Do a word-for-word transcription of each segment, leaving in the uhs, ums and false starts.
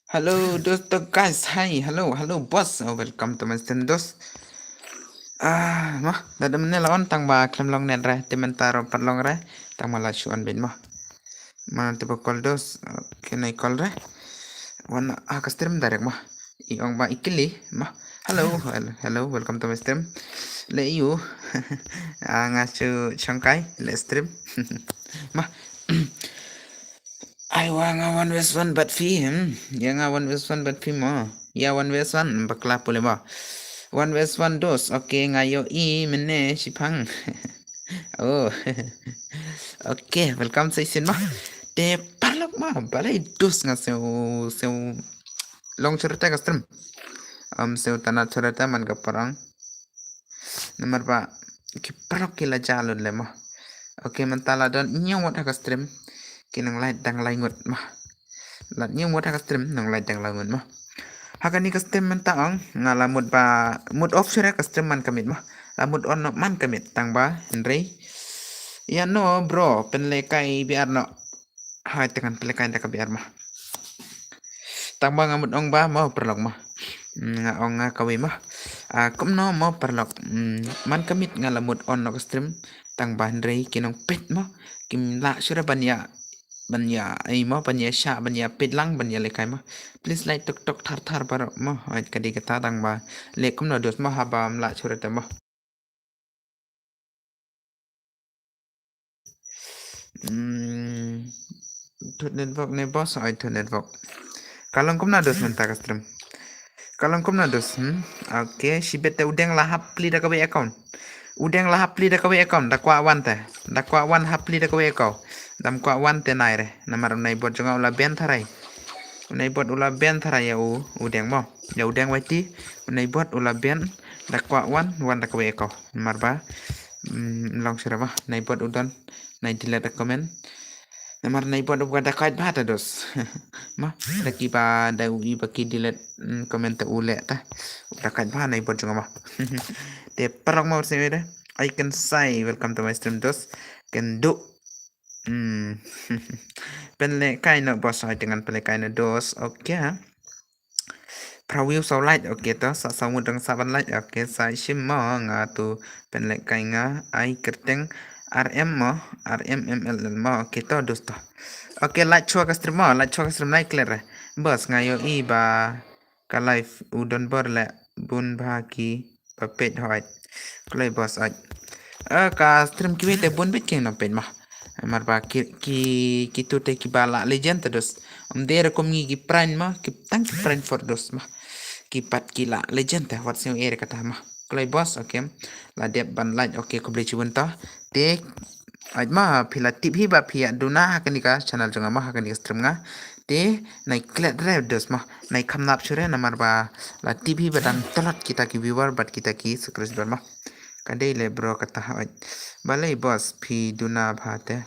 Hello, dosto guys. Hi, hello, hello, boss. Oh, welcome to my stream, dos. Ah, ma, da dam ne lawan tang ba klem long net re, te mynta ro pat long re, tang ma la shu on bin ma. Ma te ba call dos, okay, nai call re. Wan ha ka stream direct ma. I ong ba i kili ma. Hello, hello, hello, welcome to my stream. Le you. Ah, nga chu changkai le stream. Ma. Ai wa nga wan wes wan bat fi, hmm. Ya nga wan wes wan bat fi mo. Ya wan wes wan bakla pule mo. Wan wes wan dos. Okay, nga yo i mene shipang. Oh. Okay, welcome sa isin mo. Te paralok mo, balai dos nga sew, sew long churta ka stream. Am sew tana churta man ka parang. Namar ba ki paralok ki la jalun le mo. Okay, mynta la don ñiewot ha ka stream. Ki nang lai dang lai ngut mo. La ñiewot ha ka stream nang lai dang lai ngut mo. Ha kani ka stream mynta ong nga la mut ba mut off sure ka stream man kamit mo. La mut on no man kamit tang ba hynrei. Ya no bro, pynlekai biar no. Hai, te ngan pynlekai da ka biar mo. Tang ba nga mut ong ba mo paralok mo. Mm, nga ong nga kawei mo. Ah, kumno mo paralok. Mm, man kamit nga la mut on no ka stream. Tang ba hynrei ki nong pet mo. Kim la sure ban ya, ban ya ai mo, ban ya sha, ban ya pet lang, ban ya lekai mo. Please like tok tok thar thar paralok mo. Ai ka dei kata tang ba le kumno dos mo haba mla sure te mo. Hmm. Thut network ne boss, ai thut network. Ka long kumna dos mynta ka stream. Ka long kumna dos, hmm. Okay, shibet te u deng la hap pli da kawei account. U deng la hap pli da kawei account, da kwah wan te. Da kwah wan hap pli da kawei account. Dam kwah wan te nai re. Namar u nai bot jong nga u la ben tharai. U nai bot u la ben tharai ya u, u deng mo. Ya u deng waiti, u nai bot u la ben, da kwah wan, wan da kawei account. Namar ba, mm, long sure ba, nai bot u don, nai delete da comment. Namar nai bot u ba da kait ba ta dos. Ma, da ki ba, da u i ba ki delete, mm, comment ta u le ta. U da kait ba nai bot jong ma. Te paralok mo se de. I can say, welcome to my stream dos. Can do. Hmm. Pynlekai no boss, ai te ngan pynlekai no dos. Okay, ha. Phra view saw like, okay to, sa saw mudang sa ban like, okay, sa shim mo nga tu pynlekai nga ai kyrteng R M mo, R M M L L mo, okay to dos to. Okay, like chwa ka stream mo, like chwa ka stream, like clear. Boss nga yo i ba ka live u don bor le bun bha ki ba pet hoi. Kloi boss oi. Eh, ka stream ki wei te bun bit ki no pet ma. Mar ba ki, ki, ki tu te ki ba la legend te dos. Om de re kum ngi ki prime ma, ki tang ki prime for dos ma. Ki pat ki la legend te wat sing ere kata ma. Kloi boss, okay. La dep ban like, okay, khublei chibun ta. Te Ait ma phi la tip hi ba phi ïa duna ha kane ka channel jong nga ma ha kane ka stream nga. Te nai klet re dos ma nai kham nap shure namar ba la tip hi ba dang tlot kita ki viewer bad kita ki subscriber ma. Ka dei le bro kata ha ait. Balei boss phi duna bha te.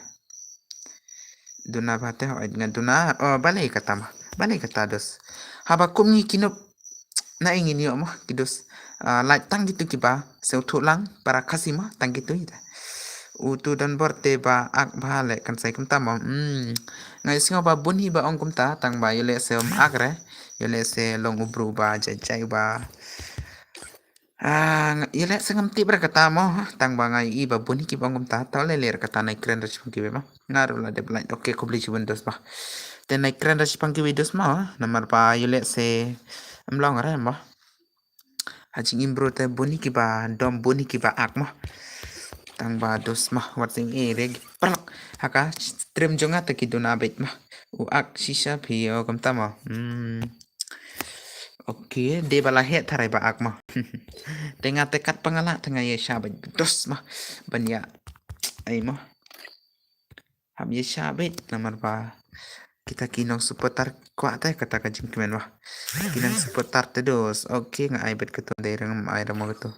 Duna bha te ha ait nga duna. Oh balei kata ma. Balei kata dos. Haba kum ngi kinup Na ing in ïoh mo ki dus. Ah, lait tang kitu kiba sngewthuh lang para Khasi mo tang kitu ita. Utu don bor te ba ak bha le kan sai kumta mo. Hmm. Ngai sngew ba bun hi ba ong kumta tang ba ïoh le se um ak re. Ïoh le se long u bru ba jai jai ba. Ah, ïoh le se ngam tip re kata mo. Tang ba ngai i ba bun hi kiba ong kumta. Tau le le re kata nai kren re chim kiba mo. Nga ruh la dep lait. Okay, khublei shibun dos ba. Te nai kren da shipang kiwei dos ma, namar ba ïoh leh se em long re ma. Ha jingim bro te bun hi kiba dom bun hi kiba ak ma. Tang ba dos ma wat sing e re ki paralok. Ha ka stream jong nga te ki duna beit ma. U ak shisha phi o kumta ma. Hmm. Okay, de ba la heh tharai ba ak ma. Te nga te kat pangala te nga ïa sha beit dos ma. Ban ïa ai ma. Hap ïa sha beit namar ba kita ki nong supporter kwah te kata ka jingkmen ba. Ki nong supporter te dos. Okay, nga ai beit kato dei rang ai rang ma kato.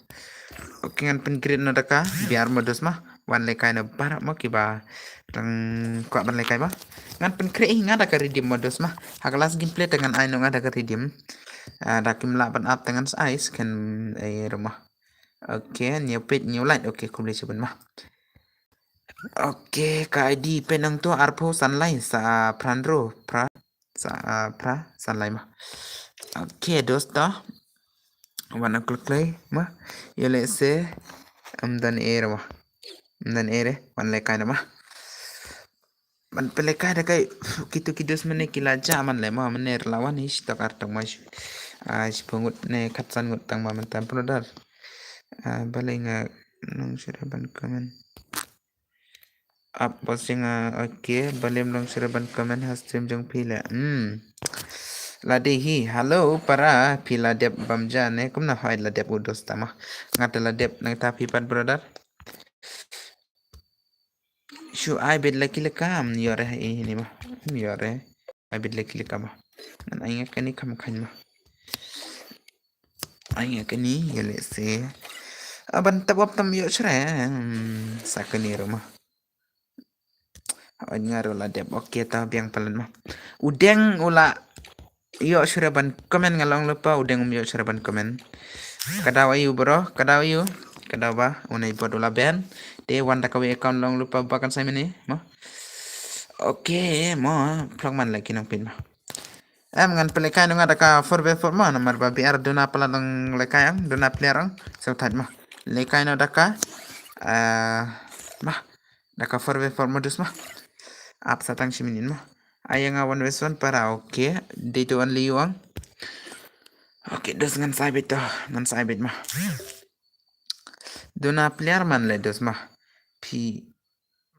Okay, ngan pynkhreh no da ka biar ma dos ma. Wan le kai na barak ma kiba rang kwah ban le kai ba. Ngan pynkhreh hi nga da ka redeem ma dos ma. Ha ka last gameplay te ngan ai no nga da ka redeem. Ah, da kim lah ban ap te ngan sa ai sken ai rang ma. Okay, new page, new light. Okay, khublei shibun ma. Okay, ka I D pen nang tu arphew san lai sa phrandro phra. Sa, ah, phra, san lai ma. Okay, dosta. Wan ang kluk lai ma. Ïa lehse. Ym don ere ma. Ym don ere. Wan lehkai da ma. Man pynlehkai da kai. Kitu ki dos mane ki la jah man leh ma. Mane la wan hi shi tok ar tok ma shi. Ah, shiphew ngut ne khatsan ngut tang ma mynta brother. Ah, balei nga nang shuh ban comment. Ap bosing, ah, okay, balei ym long shuh ban comment ha stream jong phi leh. Hmm. La dei hi, hello, para, phi la dep bam ja ne, kumno hoi la dep u dosta ma. Nga te la dep nangta phi pat brother. Shu ai bit laki laka, ym ïoh re, eh, ni ma. Ym ïoh re. Ai bit laki laka ma. Ngan ai nga kani kham khan ma. Ai nga kani, ïa lehse. Ah, ban tap wap tam ïoh shuh re. Hmm, sa kani ruh ma. Ai nga ruh la dep, okay, ta biang palat ma. U Deng u la ïoh shuh re ban comment nga long lypa, u Deng um ïoh shuh re ban comment. Ka daw aïu bro, ka daw aïu. Ka daw ba, u nai bot u la ban. Te wan da kawei account long lypa ba kan sai mane, ma. Okay, ma, phlong man leh ki nongpeit ma. Em ngan pynlehkai noh nga da ka four by four ma, namar ba B R duna palat nang lehkai ang, duna player ang. So thait ma. Lehkai noh da ka. Eh, ma. Da ka four by four ma dus ma. Ap sa tang shi minit ma. Ai nga one versus one para, okay. Dei to only you ang. Okay, dus ngan sai bit to. Ngan sai bit ma. Duna player man leh dus ma. Phi,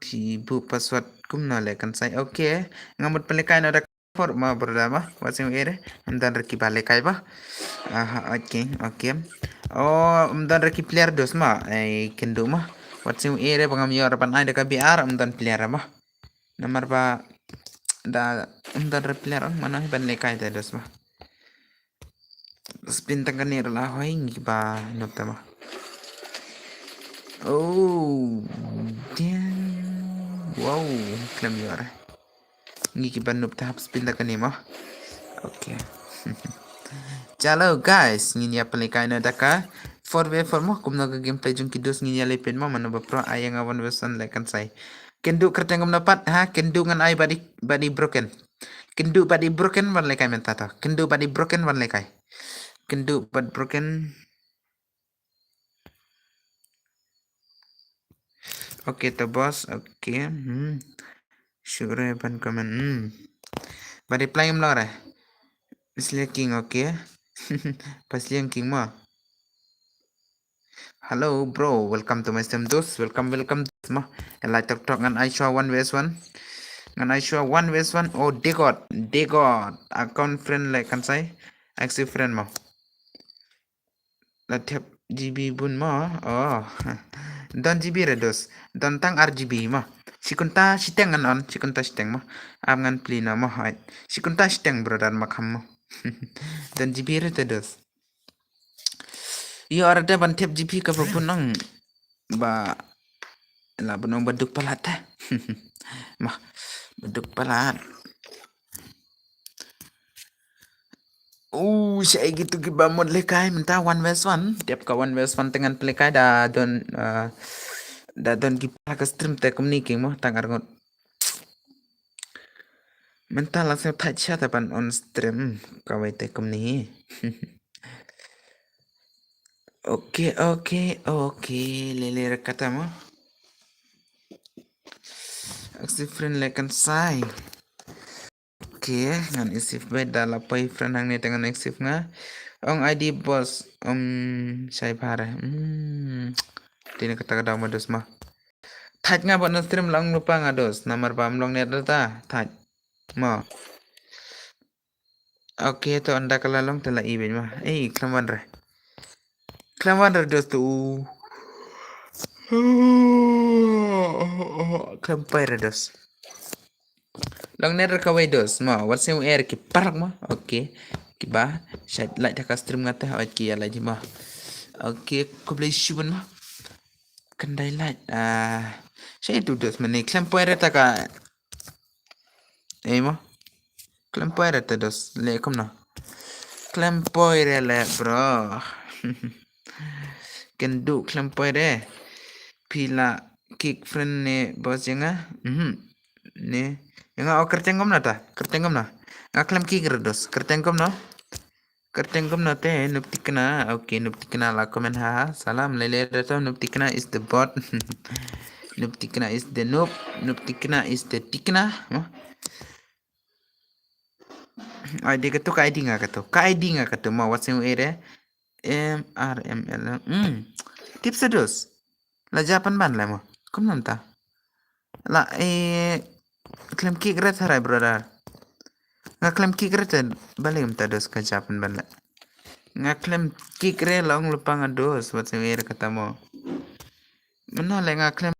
phi buh password kumno leh kan sai. Okay. Nga mut pynlehkai noh da four ma brother ma. Wat sing ere. Ym don re kiba lehkai ba. Aha, okay, okay. Oh, ym don re ki player dus ma. Ai, kynduh ma. Wat sing ere ba ngam ïoh re ban ai da ka B R, ym don player ma. Namar ba da ym don re player, mano hi ban lehkai te dos ma. Spin tang kane ruh la hoi ngi ba nop ta ma. Oh, damn. Wow, khlem ïoh re. Ngi ki ban nop ta hap spin tang kane ma. Okay. Chalo guys, ngin ïa pynlehkai noh da ka four by four mo, kumno ka gameplay jong ki dos ngin ïa leh pyn mo, mano ba pro ai nga one versus one leh kan sai. Kynduh kyrteng kumno pat, ha, kynduh ngan ai bad i, bad i broken. Kynduh bad i broken wan lehkai mynta to. Kynduh bad i broken wan lehkai. Kynduh bad broken. Okay, to boss. Okay. Hmm. Shuh re ban comment. Hmm. Ba reply ngam long re. Sliang King, okay. Ba Sliang King mo. Hello bro, welcome to my stream dos. Welcome, welcome dos mo. Ïa la tok tok ngan ai shuwa one versus one. Ngan ai shuwa one versus one. Oh, Degot, Degot. Account friend leh kan sai. Active friend mo. La thep G B bun mo. Oh. Don G B re dos. Don tang ar G B mo. Shi kynta shiteng ngan on, shi kynta shiteng mo. Ap ngan plie noh mo, hoi. Shi kynta shiteng brother ma kham mo. Don G B re te dos. Ïoh ar te ban thep G B kaba bun nang. Ba la bun nang ba duk palat te. Ma, ba duk palat. Uh, shaei kitu kiba mut lehkai mynta one versus one. Dep ka one versus one te ngan pynlehkai da don, uh, da don ki para ka stream te kumne ki mo tang ar ngut. Mynta la sngewthait sha te ban on stream kawei te kumne. Okay, okay, okay. Lele re kata mo. Active friend leh kan sai. Okay, ngan accept beit da la poi friend hangne te ngan accept nga. Ong I D boss, um, shai bha re. Hmm. Te ne kata ka daw ma dos ma. Thait nga ba na stream la ong lypa nga dos. Namar ba ym long net da ta. Thait. Mo. Okay, to ynda ka la long te la i beit ma. Ei, khlem wan re. Khlem wan re dos tu. Khlem poi re dos. Long net re kawei dos. Ma, wat sing er ki parak ma. Okay. Kiba shait like da ka stream nga te, hoi ki ïa like ma. Okay, khublei shibun ma. Kan dei like. Ah, shait tu dos mane khlem poi re ta ka. Ei mo. Khlem poi re te dos. Leh kumno. Khlem poi re leh bro. Kynduh khlem poi re. Phi la kick friend ne boss ïa nga. Mhm. Ne. Ïa nga o kyrteng kumno ta. Kyrteng kumno. Nga khlem kick re dos. Kyrteng kumno? Kyrteng kumno te Noob Tikna. Okay, Noob Tikna la comment ha. Salam lele dato, Noob Tikna is the bot. Noob Tikna is the noob. Noob Tikna is the Tikna. Mo? Ai de katu ka I D nga katu. Ka I D nga katu mo, wat sing ere. M R M L. Hmm. Tip sa dos. La japan ban le mo. Kumno ta? La, eh, khlem kick re tharai, brother. Nga khlem kick re te, balei mynta dos ka japan ban le. Nga khlem kick re long lepang a dos, wat se wer kata mo. Mano le nga khlem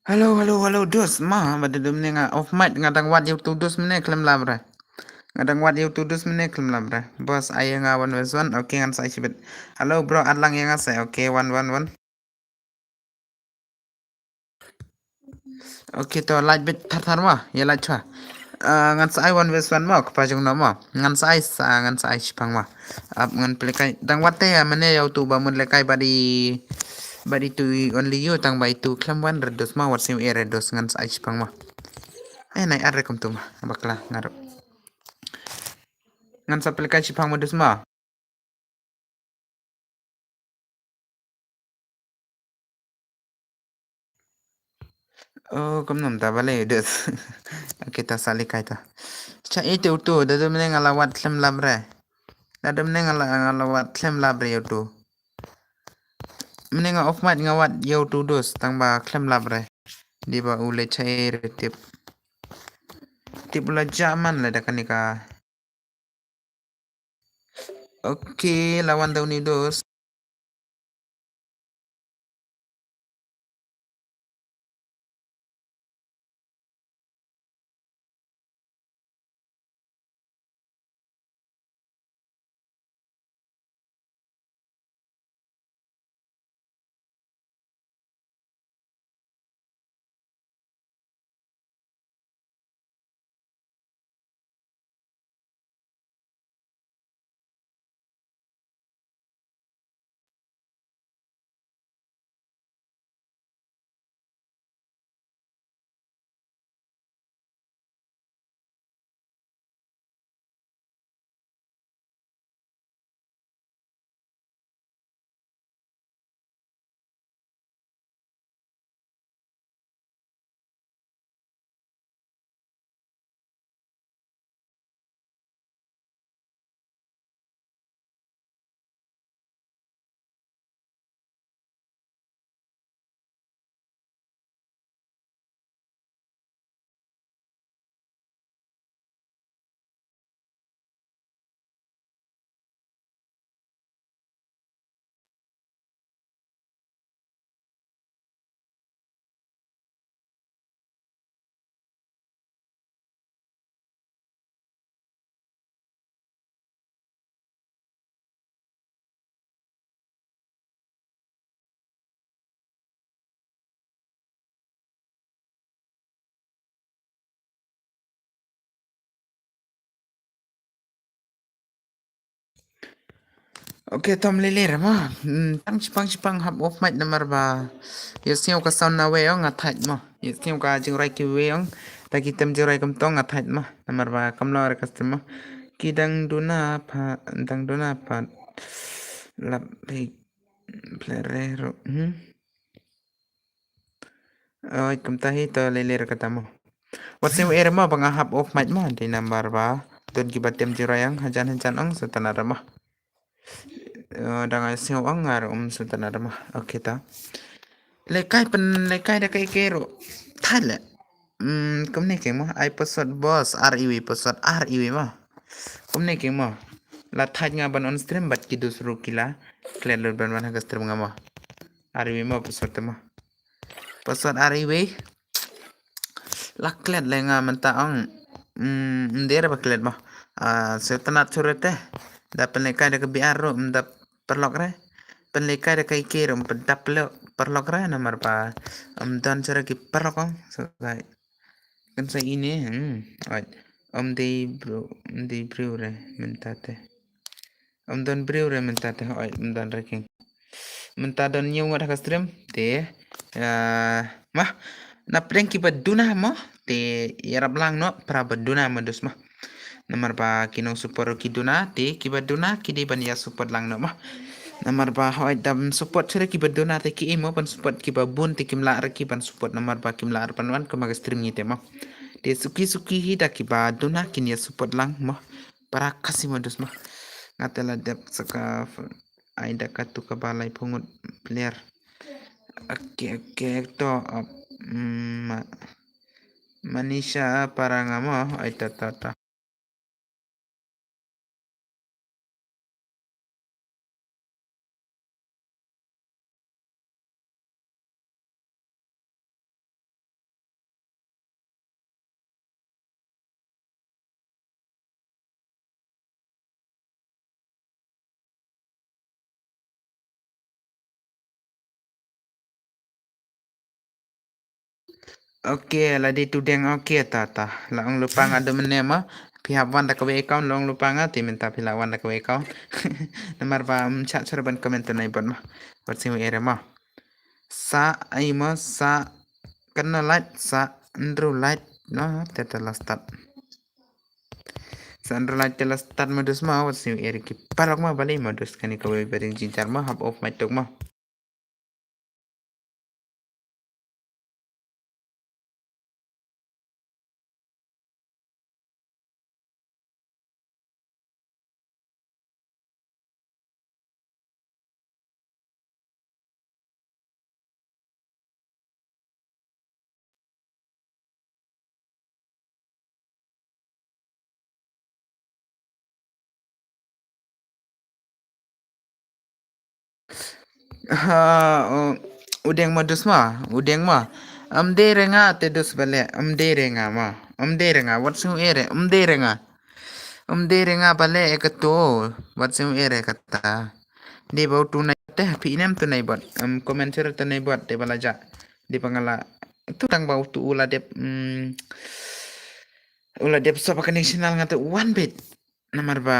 Hello, hello, hello, dos, ma, ba da dum ne nga off mic, nga dang wad YouTube dos mene khlem lab re. Nga dang wad YouTube dos mene khlem lab re. Boss, ai nga one versus one, okay, ngan sa shibit. Hello, bro, adlang ya nga sa, okay, one one one. Okay, to lait bit thar thar ma, ïa lait chwa. Ah, ngan sa ai one versus one ma, kpa jong no ma. Ngan sa ai sa, ngan sa ai shipang ma. Ap ngan pynlehkai. Dang wat te ïa mane ïa utu ba mut lehkai bad i, bad itu i only you tang ba itu khlem wan re dos ma, wat sim e re dos ngan sa ai shipang ma. Eh, nai ar re kumtu ma, bakla nga ruh. Ngan sa pynlehkai shipang ma dos ma. Oh, kumno mynta balei dos. Okay, ta sa lehkai ta. Cha ite utu, da dum ne nga la wad khlem lap re. Da dum ne nga la, nga la wad khlem lap re utu. Mne nga off mic nga wad ïa utu dos, tang ba khlem lap re. Dei ba u leh cha e re tip. Tip u la jah man le da kane ka. Okay, la wan da uni dos. Okay, to ym lei lei re mo. Hmm, tang shipang shipang hap off mic namar ba ïohsngew ka sound na wei ong nga thait mo. Ïohsngew ka jingrwai kiwei ong. Ta ki tem jingrwai kumto nga thait mo. Namar ba kam long re ka stream mo. Ki dang duna pat, dang duna pat. Lap hi. Play re ro. Hmm. Oi, kumta hi to lei lei re kata mo. Wat sngewbha re mo ba nga hap off mic mo, dei namar ba don kiba tem jingrwai ïa nga hajan hajan ong sngewtynnat re mo. Eh, dang ai sngew ong nga ruh ym sngewtynnat re mo. Okay ta. Lehkai pynlehkai da kaei kaei ruh. Thait leh. Hmm, kumne keiñ mo, ai password boss ar iwei, password ar iwei mo. Kumne keiñ mo. La thait nga ban on stream bad ki dos ruh ki la klet lut ban wan ha ka stream nga mo. Ar iwei mo password te mo. Password ar iwei. La klet leh nga mynta ong. Mm, ym dei re ba klet mo. Ah, sngewtynnat shuh re te. Da pynlehkai da ka B R ruh ym da paralok re. Pynlehkai da kaei kaei ruh ym da paralok re namar ba ym don shuh re ki paralok ong. So, like, kan sa ine, hmm. Oi. Ym dei briew, ym dei briew re mynta te. Ym don briew re mynta te, oi, ym don re keiñ. Mynta don hynñiew ngut ha ka stream te. Ah, ma, na pdeng kiba duna mo te ïarap lang noh para ba duna mo dus mo. Namar ba ki nong support ruh ki duna te kiba duna ki dei ban ïa support lang noh mo. Namar ba hooid da ym support shuh re kiba duna te kiei mo ban support, kiba bun te kim lah re ki ban support namar ba kim lah re ban wan kum ha ka stream ngi te mo. Te suki suki hi da kiba duna kin ïa support lang mo. Para Khasi mo dus mo. Nga te la dep sa ka f-, ai da katu kaba laiphew ngut player. Okay, okay, to, uh, mm, ma-, Manisha para nga mo, ai ta ta ta. Okay, la dei tu deng, okay, ta, ta. La ong lypa nga da mynne ma. Phi hap wan da kawei account, la ong lypa nga, te mynta phi la wan da kawei account. Namar ba, mm, chah chah ban comment tu nai bot ma. Bot sing ere ma. Sa, ai ma, sa, kena light, sa, ndru light, no, te te la start. Sa ndru light te la start ma dus ma, bot sing ere ki parok ma bali ma dus kani kawei ba ding jinjar ma, hap off mic tok ma. Ha, u, u deng ma dus ma, u deng ma. Ym dei re nga te dus bale, ym dei re nga ma. Ym dei re nga, wat sing ere, ym dei re nga. Ym dei re nga bale e kato, wat sing ere kata. Dei ba u tu nai te, phi inem tu nai bot. Ym comment sure tu nai bot, dei ba la ja. Dei ba nga la, tu tang ba u tu u la dep, mm, u la dep sop ka national nga tu one bit. Namar ba,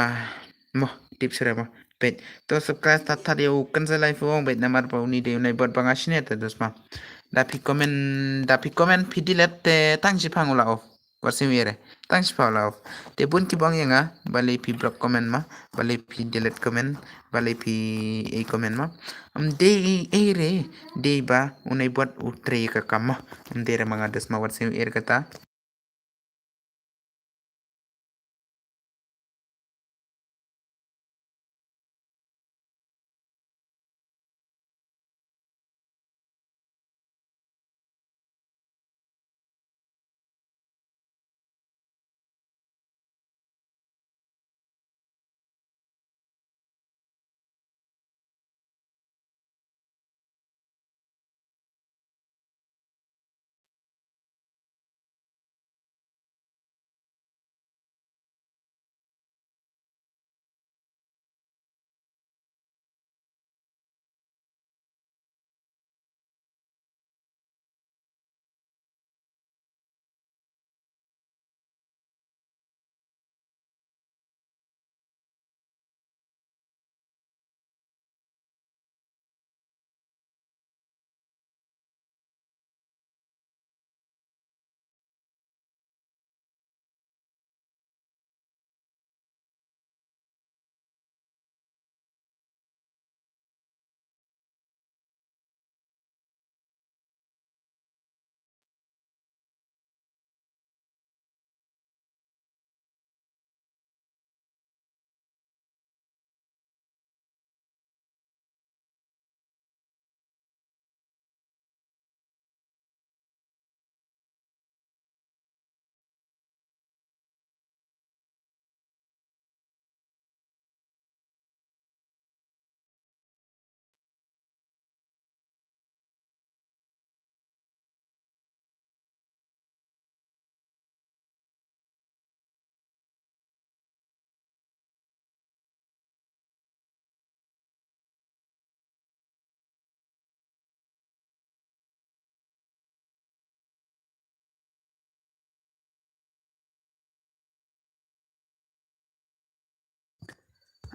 mo, tip sure mo. Bit. To subscribe ta ta dei u kan sa live wong bit namar ba uni dei u nai bot ba nga shine ta dus ma. Da phi comment, da phi comment phi delete te tang shi phang u la off. Wat sing ere. Tang shi phang u la off. Te bun ki bang ïa nga, bale phi block comment ma, bale phi delete comment, bale phi ei comment ma. Ym dei ei re, dei ba u nai bot u trei ka kam ma. Ym dei re ma nga dus ma wat sing ere kata.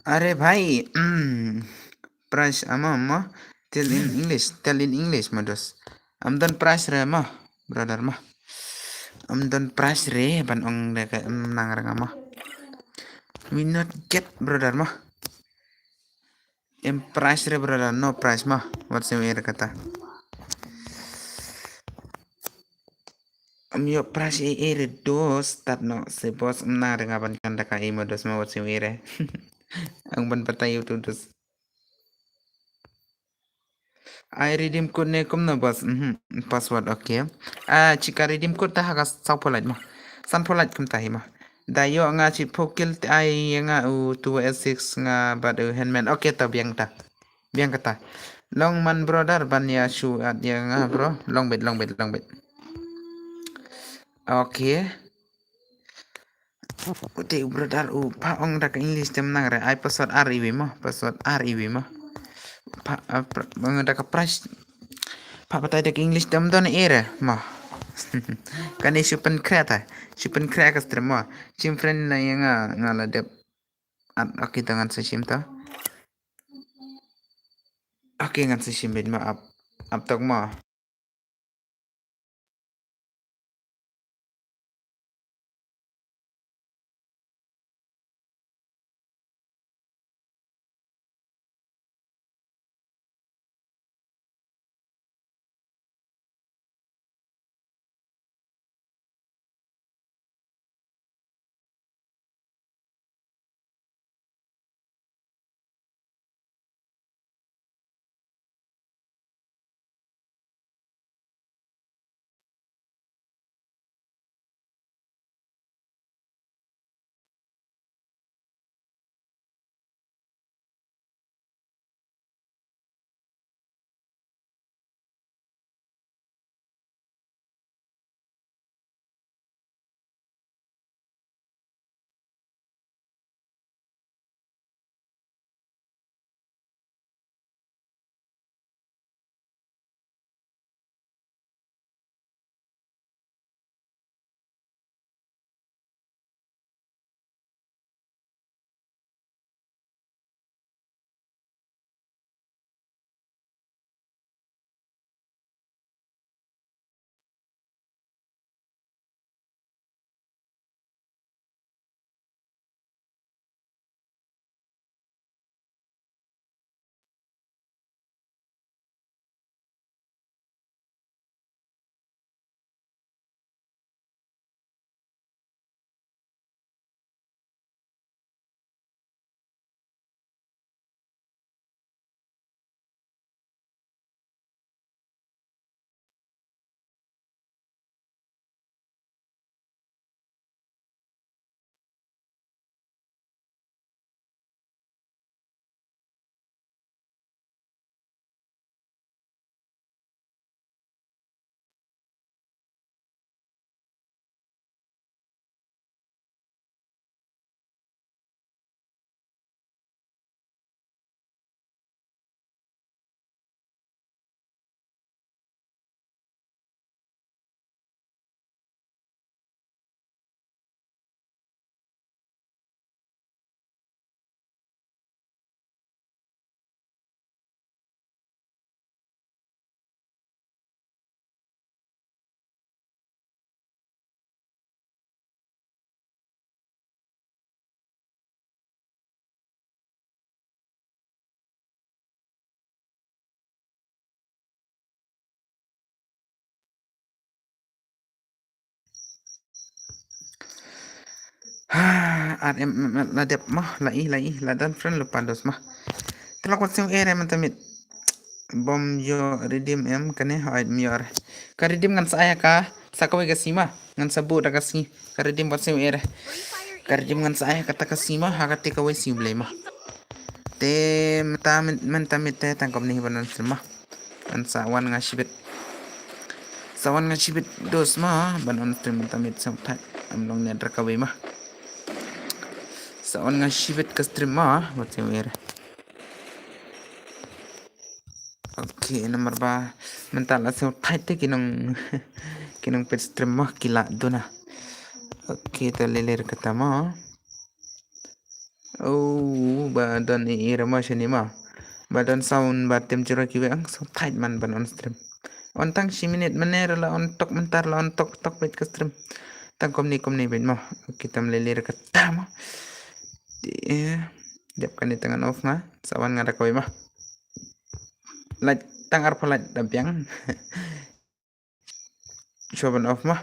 Are bhai, mm, price ama ma, tell in English, tell in English ma dos. Ym don price re ma, brother ma. Ym don price re ban ong de ka ym nang re nga ma. We not get, brother ma. Em price re brother, no price ma. Wat sem er kata. Ym ïoh price e e re dos, tat no se boss, ym nang re nga ban kan da ka e ma dos ma, wat sem er. Ang ban batai ïa u tu dos. Ai redeem code ne kumno boss? Mhm. Password, okay. Ah, chika redeem code ta ha ka saw pholait ma. San pholait kumta hi ma. Da ïoh nga chi phokil te ai nga u two S six nga bad u handman. Okay, ta biang ta. Biang kata. Long man brother ban ïa shu at ïa nga bro. Long bit, long bit, long bit. Okay. Ute u brother u pa ong da ka English tem nang re. Ai password ar iwi ma. Password ar iwi ma. Pa, ah, pra-, ong da ka price. Pa batai da ka English tem don e re ma. Kane shu pynkhreh ta. Shu pynkhreh ka stream mo. Shim friend na ïa nga, nga la dep. At, okay, to ngan sa shim to. Okay, ngan sa shim beit mo, ap. Ap tok mo. Ha, ar em em em, la dep mo, la i, la i, la don friend lypa dos mo. Te la kwah siew ere mynta miet. Bym ïoh redeem em kane, hooid ym ïoh re. Ka redeem ngan sa ai ha ka, sa kawei ka sngi mo. Ngan sa buh da ka sngi. Ka redeem kwah siew ere. Ka redeem ngan sa ai ha kata ka sngi mo, ha kata kawei sngi Blei mo. Te mynta miet, mynta miet te tang kumne ban on stream mo. Ngan sa wan nga shibit. Sa wan nga shibit dos mo, ban on stream mynta miet sngewthuh. Ym long net ra kawei mo. Sa wan nga shibit ka stream mo, wat siew ere. Okay, namar ba mynta la sngewthuh te ki nong, ki nongpeit stream mo ki la duna. Okay, to lei lei re kata mo. Oh, ba don i i re mo shane mo. Ba don sound ba tem jroi kiwei, ang sngewthuh man ban on stream. On tang shi minit mynne re la on tok, mynta re la on tok tok beit ka stream. Tang kumne kumne beit mo. Okay, to lei lei re kata mo. Te, eh, dep kane te ngan off nga. Sa wan nga da kawei mo. Light, tang arphew light da biang. Shuwa ban off mo.